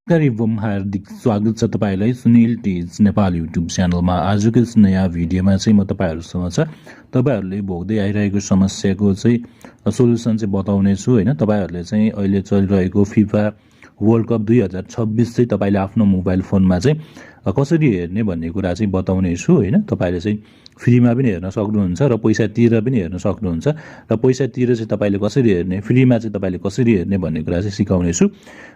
एवं हार्दिक स्वागत छ तपाईलाई सुनिल टिज नेपाल युट्युब च्यानलमा। आजको यस नयाँ भिडियोमा चाहिँ म तपाईहरुसँग तपाईहरुले भोग्दै आइरहेको समस्याको चाहिँ सोलुसन चाहिँ बताउने छु हैन। तपाईहरुले चाहिँ अहिले चलिरहेको फिफा वर्ल्ड कप 2026 चाहिँ तपाईले आफ्नो मोबाइल फोनमा चाहिँ कसरी हेर्ने भन्ने कुरा चाहिँ बताउने छु हैन। तपाईले चाहिँ फ्रीमा पनि हेर्न सक्नुहुन्छ र पैसा तिरेर पनि हेर्न सक्नुहुन्छ र पैसा तिरेर चाहिँ तपाईले कसरी हेर्ने, फ्रीमा चाहिँ तपाईले कसरी हेर्ने भन्ने कुरा चाहिँ सिकाउने छु।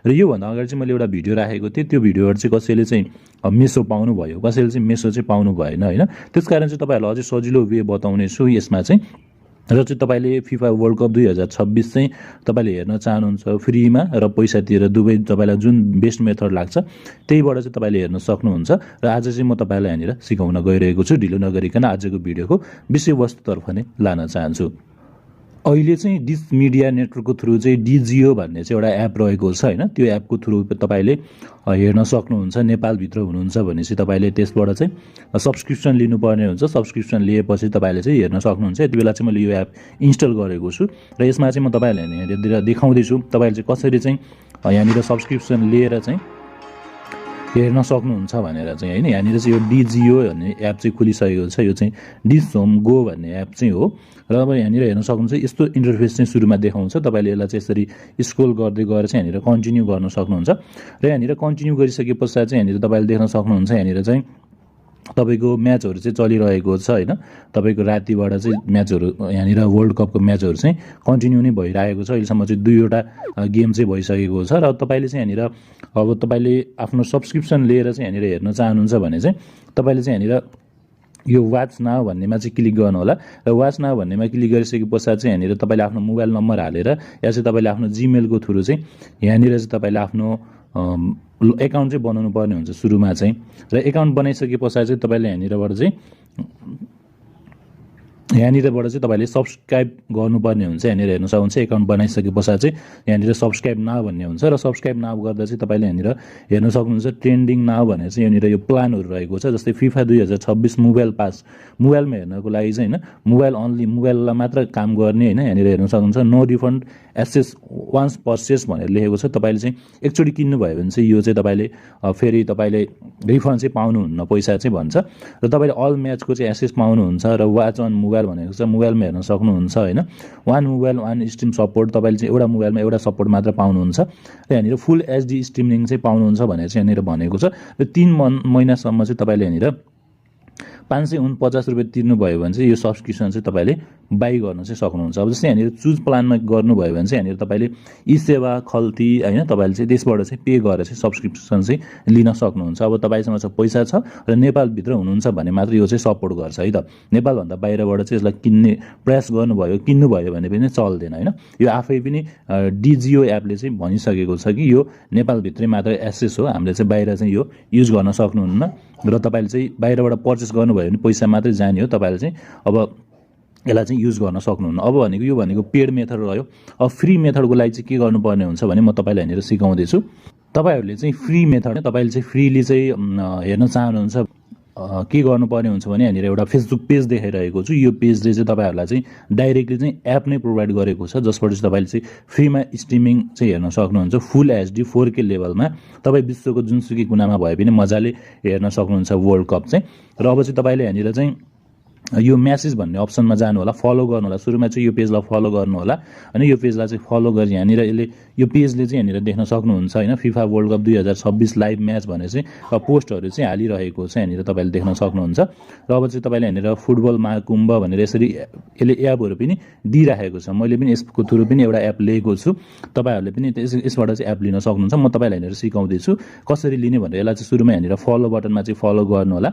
र यो भन्दा अगाडि चाहिँ मैले एउटा भिडियो राखेको थिएँ। त्यो भिडियोहरु चाहिँ कसैले चाहिँ मेसो पाउनु भयो, कसैले चाहिँ मेसो चाहिँ पाउनु भएन हैन। त्यसकारण चाहिँ तपाईहरुलाई अझै सजिलो वे बताउने छु यसमा चाहिँ। र चाहिँ तपाईले फिफा वर्ल्ड कप 2026 चाहिँ तपाईले हेर्न चाहनुहुन्छ फ्रीमा र पैसा तिरेर दुवै तपाईलाई जुन बेस्ट मेथड लाग्छ त्यहीबाट चाहिँ तपाईले हेर्न सक्नुहुन्छ। र आज चाहिँ म तपाईलाई यहाँनिर सिकाउन गइरहेको छु। ढिलो नगरिकन आजको भिडियोको विषयवस्तुतर्फ नै लान चाहन्छु। अहिले चाहिँ डिस मिडिया नेटवर्कको थ्रु चाहिँ डिजियो भन्ने चाहिँ एउटा एप रहेको छ हैन। त्यो एपको थ्रु तपाईले हेर्न सक्नुहुन्छ। नेपालभित्र हुनुहुन्छ भने चाहिँ तपाईले त्यसबाट चाहिँ सब्स्क्रिप्सन लिनुपर्ने हुन्छ। सब्स्क्रिप्सन लिएपछि तपाईले चाहिँ हेर्न सक्नुहुन्छ। यति बेला चाहिँ मैले यो एप इन्स्टल गरेको छु र यसमा चाहिँ म तपाईलाई यहाँनिर देखाउँदै छु तपाईले चाहिँ कसरी चाहिँ यहाँनिर सब्स्क्रिप्सन लिएर चाहिँ हेर्न सक्नुहुन्छ भनेर चाहिँ हैन। यहाँनिर चाहिँ यो डिजियो भन्ने एप चाहिँ खुलिसकेको छ। यो चाहिँ डिस होम गो भन्ने एप चाहिँ हो। र अब यहाँनिर हेर्न सक्नुहुन्छ यस्तो इन्टरफेस चाहिँ सुरुमा देखाउँछ। तपाईले यसलाई चाहिँ यसरी स्क्रोल गर्दै गएर चाहिँ यहाँनिर कन्टिन्यू गर्न सक्नुहुन्छ। र यहाँनिर कन्टिन्यू गरिसके पश्चात चाहिँ यहाँनिर तपाईले देख्न सक्नुहुन्छ यहाँनिर चाहिँ तपाईको म्याचहरु चाहिँ चलिरहेको छ हैन। तपाईको रातिबाट चाहिँ म्याचहरु यहाँनिर वर्ल्ड कपको म्याचहरु चाहिँ कन्टिन्यू नै भइरहेको छ। अहिलेसम्म चाहिँ 2 वटा गेम चाहिँ भइसकेको छ। र तपाईले चाहिँ यहाँनिर अब तपाईले आफ्नो सब्स्क्रिप्सन लिएर चाहिँ यहाँनिर हेर्न चाहनुहुन्छ भने चाहिँ तपाईले चाहिँ यहाँनिर यो वाच नाउ भन्नेमा चाहिँ क्लिक गर्नु होला। र वाच नाउ भन्नेमा क्लिक गरिसके पश्चात चाहिँ यहाँनिर तपाईले आफ्नो मोबाइल नम्बर हालेर या चाहिँ तपाईले आफ्नो जीमेलको थ्रु चाहिँ यहाँनिर चाहिँ तपाईले आफ्नो एकाउन्ट चाहिँ बनाउनु पर्ने हुन्छ सुरुमा चाहिँ। र एकाउन्ट बनाइसके पश्चात चाहिँ तपाईले यहाँनिरबाट चाहिँ तपाईले सब्स्क्राइब गर्नुपर्ने हुन्छ। यहाँनिर हेर्न सक्नुहुन्छ एकाउन्ट बनाइसके पश्चात चाहिँ यहाँनिर सब्स्क्राइब नाउ भन्ने हुन्छ। र सब्स्क्राइब नाउ गर्दा चाहिँ तपाईले यहाँनिर हेर्न सक्नुहुन्छ ट्रेन्डिङ नाउ भनेर चाहिँ यहाँनिर यो प्लानहरु रहेको छ। जस्तै फिफा 2026 मोबाइल पास मोबाइलमा हेर्नको लागि चाहिँ हैन, मोबाइल अन्ली मोबाइललाई मात्र काम गर्ने हैन। यहाँनिर हेर्न सक्नुहुन्छ no refund access once purchase भनेर लेखेको छ। तपाईले चाहिँ एकचोटी किन्नु भयो भने चाहिँ यो चाहिँ तपाईले फेरि तपाईले रिफन्ड चाहिँ पाउनुहुन्न, पैसा चाहिँ भन्छ। र तपाईले अल म्याचको चाहिँ एसेस पाउनुहुन्छ। र वाच अन मोबाइल भनेको छ मोबाइलमा हेर्न सक्नुहुन्छ हैन। One mobile one stream support तपाईले चाहिँ एउटा मोबाइलमा एउटा सपोर्ट मात्र पाउनुहुन्छ। र यहाँनिर फुल एचडी स्ट्रिमिङ चाहिँ पाउनुहुन्छ भनेर चाहिँ यहाँनिर भनेको छ। र 3 महिनासम्म चाहिँ तपाईले यहाँनिर 549 रुपैयाँ तिर्नुभयो भने चाहिँ यो सब्स्क्रिप्सन चाहिँ तपाईले बाइ गर्न चाहिँ सक्नुहुन्छ। अब जस्तै यहाँनिर चुज प्लानमा गर्नुभयो भने चाहिँ यहाँनिर तपाईले ई सेवा खल्ती हैन तपाईले चाहिँ त्यसबाट चाहिँ पे गरेर चाहिँ सब्स्क्रिप्सन चाहिँ लिन सक्नुहुन्छ। अब तपाईसँग चाहिँ पैसा छ र नेपालभित्र हुनुहुन्छ भने मात्र यो चाहिँ सपोर्ट गर्छ है त। नेपालभन्दा बाहिरबाट चाहिँ यसलाई किन्ने प्रयास गर्नुभयो किन्नुभयो भने पनि चल्दैन हैन। यो आफै पनि डिजियो एपले चाहिँ भनिसकेको छ कि यो नेपालभित्रै मात्र एक्सेस हो, हामीले चाहिँ बाहिर चाहिँ यो युज गर्न सक्नुहुन्न। र तपाईले चाहिँ बाहिरबाट पर्चेस गर्नुभयो भने पैसा मात्रै जाने हो। तपाईले चाहिँ अब यसलाई चाहिँ युज गर्न सक्नुहुन्न। अब भनेको यो भनेको पेड मेथड रह्यो। अब फ्री मेथडको लागि चाहिँ के गर्नुपर्ने हुन्छ भने म तपाईलाई यहाँनिर सिकाउँदै छु। तपाईहरुले चाहिँ फ्री मेथड तपाईले चाहिँ फ्रीली चाहिँ हेर्न चाहनुहुन्छ के गर्नुपर्ने हुन्छ भने यहाँनिर एउटा फेसबुक पेज देखाइरहेको छु। यो पेजले चाहिँ तपाईहरुलाई चाहिँ डाइरेक्टली चाहिँ एप नै प्रोभाइड गरेको छ जसबाट चाहिँ तपाईले चाहिँ फ्रीमा स्ट्रिमिङ चाहिँ हेर्न सक्नुहुन्छ। फुल एचडी 4K लेभलमा तपाई विश्वको जुनसुकै कुनामा भए पनि मजाले हेर्न सक्नुहुन्छ वर्ल्ड कप चाहिँ। र अब चाहिँ तपाईले यहाँनिर चाहिँ यो मेसेज भन्ने अप्सनमा जानु होला, फलो गर्नु होला। सुरुमा चाहिँ यो पेजलाई फलो गर्नु होला अनि यो पेजलाई चाहिँ फलो गरी यहाँनिर यसले यो पेजले चाहिँ यहाँनिर देख्न सक्नुहुन्छ हैन। FIFA world cup 2026 live match भनेर चाहिँ पोस्टहरु चाहिँ हालिरहेको छ यहाँनिर तपाईले देख्न सक्नुहुन्छ। र अब चाहिँ तपाईले यहाँनिर फुटबल महाकुम्भ भनेर यसरी यसले एपहरु पनि दिइराखेको छ। मैले पनि यसको थ्रु पनि एउटा एप लिएको छु। तपाईहरुले पनि यसबाट चाहिँ एप लिन सक्नुहुन्छ। म तपाईलाई यहाँनिर सिकाउँदै छु कसरी लिने भनेर। यसलाई चाहिँ सुरुमा यहाँनिर फलो बटनमा चाहिँ फलो गर्नु होला।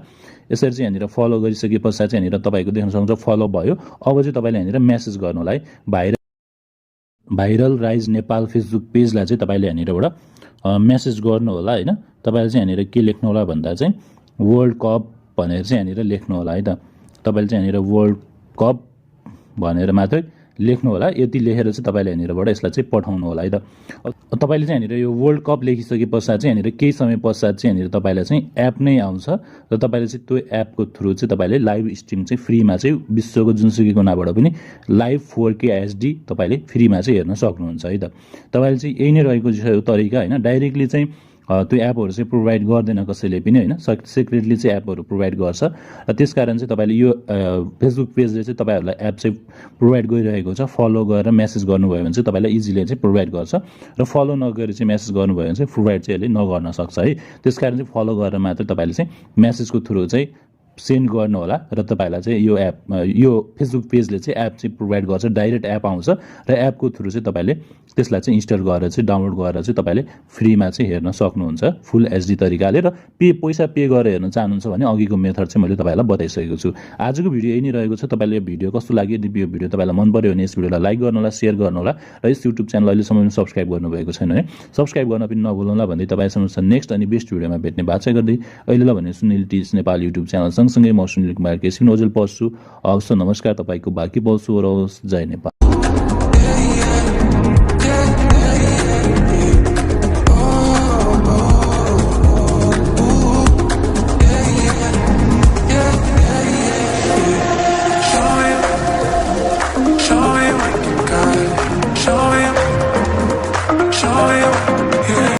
यसरी चाहिँ यहाँनिर फलो गरिसके पश्चात चाहिँ यहाँनिर तपाईको देख्न सक्नुहुन्छ फलो भयो। अब चाहिँ तपाईले यहाँनिर मेसेज गर्नु होला है। भाइरल राइज नेपाल फेसबुक पेजलाई चाहिँ तपाईले यहाँनिरबाट मेसेज गर्नु होला हैन। तपाईले चाहिँ यहाँनिर के लेख्नु होला भन्दा चाहिँ वर्ल्ड कप भनेर चाहिँ यहाँनिर लेख्नु होला है त। तपाईले चाहिँ यहाँनिर वर्ल्ड कप भनेर मात्रै लेख्नु होला। यति लेखेर चाहिँ तपाईले यहाँनिरबाट यसलाई चाहिँ पठाउनु होला है त। तपाईले चाहिँ यहाँनिर यो वर्ल्ड कप लेखिसके पश्चात चाहिँ यहाँनिर केही समय पश्चात चाहिँ यहाँनिर तपाईलाई चाहिँ एप नै आउँछ। र तपाईले चाहिँ त्यो एपको थ्रु चाहिँ तपाईले लाइभ स्ट्रिम चाहिँ फ्रीमा चाहिँ विश्वको जुनसुकै कुनाबाट पनि लाइभ 4K एचडी तपाईले फ्रीमा चाहिँ हेर्न सक्नुहुन्छ है त। तपाईले चाहिँ यही नै रहेको छ तरिका हैन। डाइरेक्टली चाहिँ त्यो एपहरू चाहिँ प्रोभाइड गर्दैन कसैले पनि होइन, सिक्रेटली चाहिँ एपहरू प्रोभाइड गर्छ र त्यस कारण चाहिँ तपाईँले यो फेसबुक पेजले चाहिँ तपाईँहरूलाई एप चाहिँ प्रोभाइड गरिरहेको छ। फलो गरेर मेसेज गर्नुभयो भने चाहिँ तपाईँलाई इजिली चाहिँ प्रोभाइड गर्छ र फलो नगरी चाहिँ मेसेज गर्नुभयो भने चाहिँ प्रोभाइड चाहिँ यसले नगर्न सक्छ है। त्यस कारण चाहिँ फलो गरेर मात्र तपाईँले चाहिँ मेसेजको थ्रु चाहिँ सेन्ड गर्नु होला र तपाईँलाई चाहिँ यो एप यो फेसबुक पेजले चाहिँ एप चाहिँ प्रोभाइड गर्छ, डाइरेक्ट एप आउँछ र एपको थ्रु चाहिँ तपाईँले त्यसलाई चाहिँ इन्स्टल गरेर चाहिँ डाउनलोड गरेर चाहिँ तपाईँले फ्रीमा चाहिँ हेर्न सक्नुहुन्छ फुल एचडी तरिकाले। र पैसा पे गरेर हेर्न चाहनुहुन्छ भने अघिको मेथड चाहिँ मैले तपाईँलाई बताइसकेको छु। आजको भिडियो यही नै रहेको छ। तपाईँले यो भिडियो कस्तो लाग्यो, यदि यो भिडियो तपाईँलाई मन पर्यो भने यस भिडियोलाई लाइक गर्नुहोला, सेयर गर्नुहोला र यस युट्युब च्यानल अहिलेसम्म सब्सक्राइब गर्नुभएको छैन भने सब्सक्राइब गर्न पनि नभुल्नुहोला भन्दै तपाईँसँग नेक्स्ट अनि बेस्ट भिडियोमा भेट्ने बाचा गर्दै अहिलेलाई भने Sunil teach Nepal YouTube channel सँगसँगै म सुनिल कुमार केसी नोजल पस्छु। हवस्, नमस्कार, तपाईँको बाँकी पस्छु र जय नेपाल।